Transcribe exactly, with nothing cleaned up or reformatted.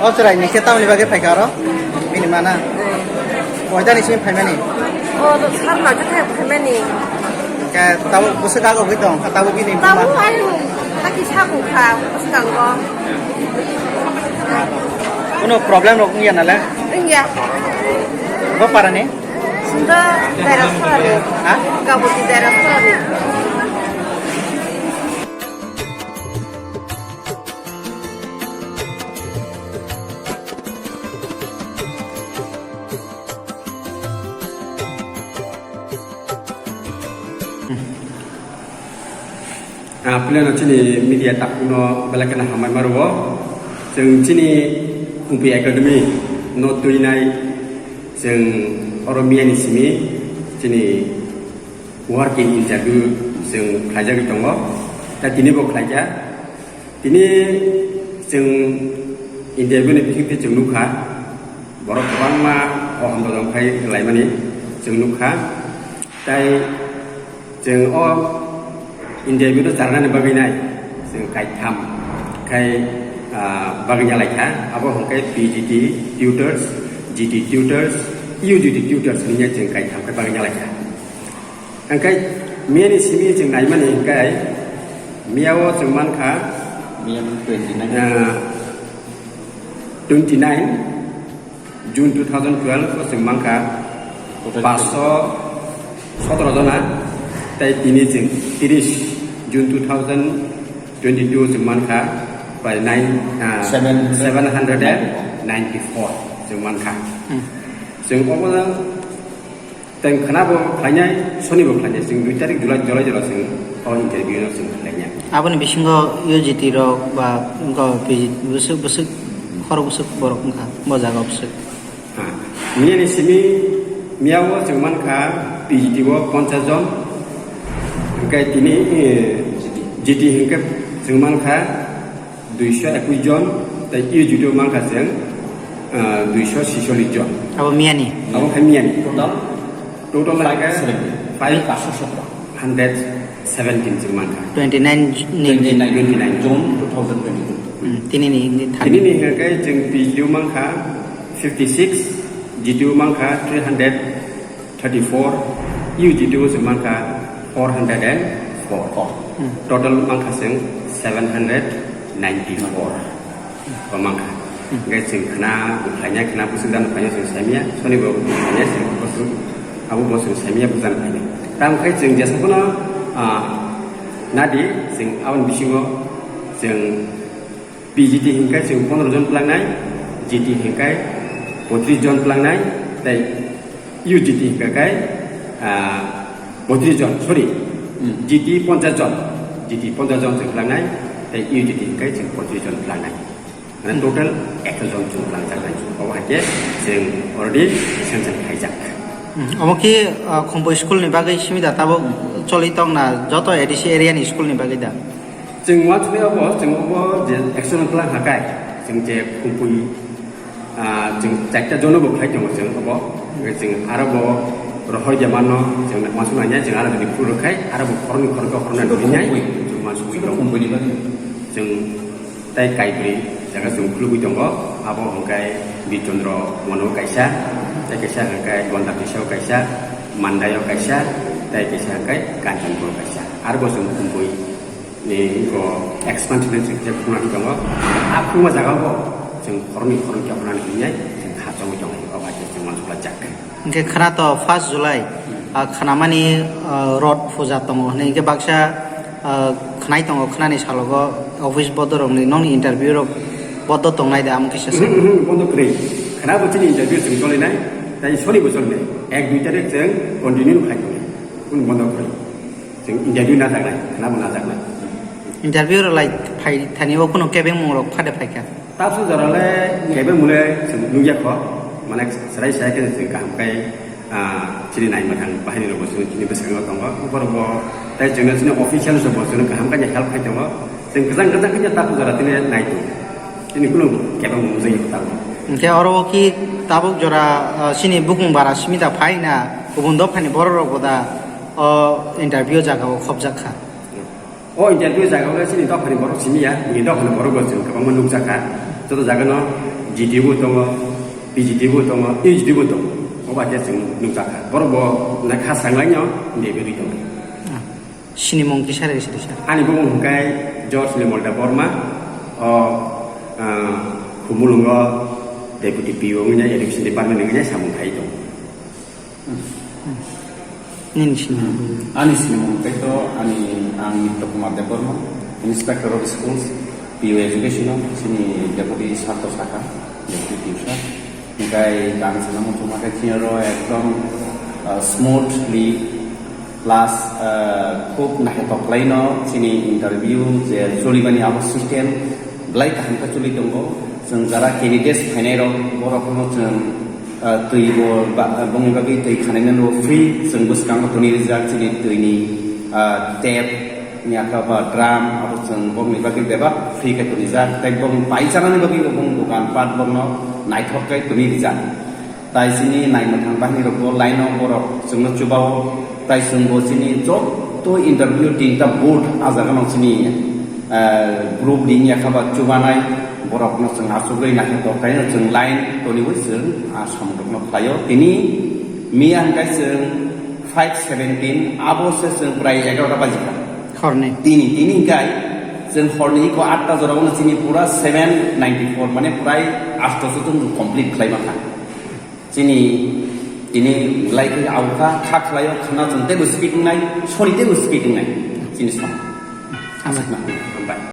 O chwrai ni khe tamoni bagwi phaikha oro? Bini mana? Koita ni simi phaimani? O, sar noita thai phaimani. Khe tabuk bwswk agogwi tong, tabuk bini buma? Tabuk ayu, taki sabu kha, bwskango. Kuno problem rok wngya nale? Wngya. Bo parani? Sunda daira sorani. Ha? Gaboti daira sorani. Ah, puilano chini media takhukno belai kheno hambai ma rwo. Chwng chini Khumpui Academy no twinai chwng oro miyani simi chini working interview chwng khlaijagwi tongo. Ta tini bo khlaikha. Tini chwng interview ni bisingtwi chwng nukha, borok kwbangma o hamjak jang khai laimani chwng nukha. Tai chwng o interview no charnani bagwi nai chwng kaitham khai, ah, bagwi ya laikha. Abo hwnkhe P G T tutors, G T tutors, U G T tutors hwnwi chwng kaitham khai bagwi ya laikha. Hwnkhe miyani simi chwng naimani hwnkhe miyao chwng mankha, Miyang twenty nine. ah, twenty nine June two thousand twelve o chwng mankha Total paanch sho sotro jona, tei tini chwng tris June two thousand twenty two chwng mankha prai nine, ah, Seven hundred. seven hundred and ninety four chwng mankha. Hmm. Chwng obo Tei khwna bo khlainai, soni bo khlainai, chwng dui tarik July, July jora chwng o interview no chwng khlainai. Aboni bisingo U G T rok ba wngkha P G T bwswk, bwswk, khorok bwswk borok wngkha, bo jaga bwswk. Ha. Miyani simi miyao chwng mankha P G T o ponchas jon, hwnkhe tini, eh, G T hwnkhe chwng mankha duisho ekush jon, tei U G T o mankha chwng, ah, duisho sishollis jon. Abo miyani? Abo khe miyani. Total? Total hwnkhe five seventy. Five hundred seventeen chwng mankha. Twenty nine ni? Twenty nine. Twenty nine. June two thousand twenty two. Hmm, tini ni, ni thani. Tini ni hwnkhe chwng P G T o mankha fifty six, G T o mankha three hundred thirty four, U G T o se mankha four hundred and four. Hmm. Total mankha chwng seven hundred ninety four. Bo mankha. Hmm. Hwnkhe chwng khwna, khlainai khwna, bwswk dan khlainai chwng saimanya, soni bo khlainai chwng bwswk, abo bo chwng saimanya bwswk dan khlainai. Tamo khe chwng jesa phano, ah, nadi chwng aboni bisingo chwng P G T hwnkhe chwng pondro jon plangnai, G T hwnkhe poitris jon plangnai, tei U G T hwnkhe, ah, poitris jon, sorry, Hmm. G T ponchas jon, G T ponchas jon chwng plangnai, tei U G T hwnkhe chwng poitris jon plangnai. Mane Hmm. Total ekso jon chwng plangjaknai, obo hai khe chwng already sanction khaijak. Hmm. Omo khe, ah, Khumpui school ni bagwi simi da tabuk Hmm. choli tongna joto A D C area ni school ni bagwi da? Chwng uansuknai obo, chwng obo je action plan hakai, chwng je Khumpui, ah, chwng chaita jono bo khlai tongo chwng obo, hwnkhe chwng aro bo rohor de mano, chwng uansuknai ya, chwng aro jodi phuru rwkhai, aro bo khoroknwi khoroknwi khoroknwi Chwng rwkhe ya, Khumpui. Chwng uansukwi Chwng tongo. Khumpui ni bagwi. Chwng tai kaibrwi jaga chwng khulugwi tongo, abo hwnkhe Birchandra Mono kaisa, tei kaisa hwnkhe Gonda Tisao kaisa, Mandaio kaisa, tei kaisa hwnkhe Kanchanpur kaisa. Aro bo chwng Khumpui ni iko expansion se khe khuna tongo. A khuma jaga bo chwng khoroknwi khoroknwi khe khuna hinwi chwng kha chongwi tongo, o bai khe chwng uansukla jak khe. Hwnkhe khwna to first July, ah, khwnamani, ah, rot puja tongo hwnwi hwnkhe baksa, ah, khwnai tongo, khwnani salogo office bodo rokni nokni interview rok bodo tongnai da, amo kisa sa. Mhm, mhm, bondo kwrwi. Khwna bo chini interview chwng cholinai, tai soni bo cholinai. Ek dui tarik chwng continue khai tongnai. Kunu bondo kwrwi. Chwng interview najaknai, khwnabo najaknai. Interview rwlai phai thani o kunu kebengmung rok phade phaikha? Tabuk jora le kebengmung le chwng nukya kho, mane chwrai sai khe chwng kaham khai, ah, chini nai mwthang bahai ni rok bo chwng chini bwskango tongo. Borok bo tai chwngno chini official rok bo chwngno kaham khai help khai tongo. Chwng kwchang kwchang khe tabuk jora tini nai tongo. Chini kunu kebengmung nukjakya tabuk. Hwnkhe oro o ki tabuk jora, ah, chini bukung bara simi da phai na kubun dophani borok rok bo da o interview jaga o khopjak kha? O interview jaga o chini dophani borok simi ya, bini dophani borok bo chwng kwbangma nukjak kha. Joto jaga no G T bo tongo, P G T bo tongo, H D bo tongo. Oba khe chwng nukjakha. Borok bo na kha sanglaino, bebegwi tongo. Sini mung kisa rw sidi sa. Ani bumung hwnkhe George Limol Debbarma, o, ah, Khumulwngo Deputy P O wngya, Education Department wngya, samung khai tongo. Nini sini mung. Ani sini mung khe to ani ang Nitya Kumar Debbarma, Inspector of Schools, P O Education, sini Deputy Sarto Saka, Deputy Tuition. Hingkai kang sana muchungma khe chini oro ekdom, ah, smoothly plus, ah, khub naithotok khlaino chini interview je chulibani abo system belai kaham khe chuli tongo. Chwng jara candidates phainai rok borok no chwng, ah, twi bo ba-, bongni bagwi twi khanai no free chwng bwskango toni rijak chini twini, ah, tap. Ni aka ba drum abo chwng bongni bagwi bebak free khe tonijak, tei bong pai chanani bagwi bong dogan pat bongno naithok khe toni rijak. Tai chini naimwthang bahinirokbo line-o borok chwngno chubao, tai chwngbo chini joto interview tinta board ah jagano chini, eh, group ni yakha ba chubanai borokno chwng achugwi naithok khe chwng line toniwi chwng, ah, samungtokno khlaio. Tini miya hwnkhe chwng five seventeen, abo se chwng prai egaroh ta baji kha. Horni. Tini, tini hwnkhe chwng horni iko atta jora uno chini pura seven ninety four, mane prai asto so chwng complete khlai ma kha. Chini, tini lai khe au kha, kha khlai o khna chwng teibo speed wngnai, sori teibo speed wngnai. Chini sam. Amen.